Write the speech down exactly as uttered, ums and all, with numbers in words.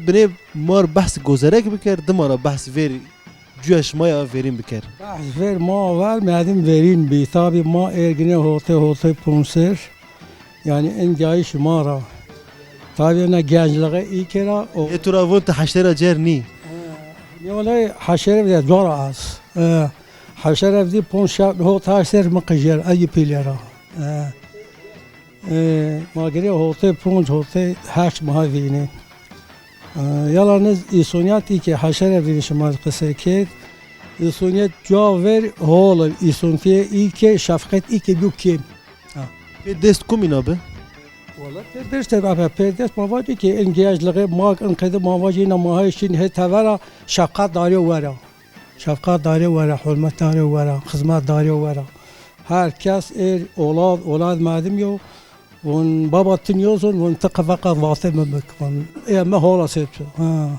Binê mar behs gozerek biker, dima ra behs vêr cuya şima ya verîn biker. Behs vêr ma ver medim verîn bî. Tabî ma ergine hote hote punser. Yani in gayîş ma ra. Tabî ne gençliğe î kera o. E tu ra vun ti heştera cer nî. Yolê heşere de cora az. E, heşere vî pon şev hot heşter mi qijer. Ayı pilera. E, e, ma gire hote pon hote heşt maha vîne. E, yalaniz îsoniyat î ke heşere vîne şima qise ked. Îsoniyet cua ver hol îsontiye î ke şefqet î ke bîyo kêm. Ha. Pê dest kum îna bi? Wala pê dest de be, pê dest ma vacî ki in gençliğe ma in qede ma vacî îna ma hay şin he tevera şefqet darîyo wera. Şefqet darîyo wera, hurmet darîyo wera, xizmet darîyo wera. Her kes êr olad, olad medim yo. Von baba ti nîyozon, von ti qe feqet vatê mi bik. Von ê mi hola sêt. Ha.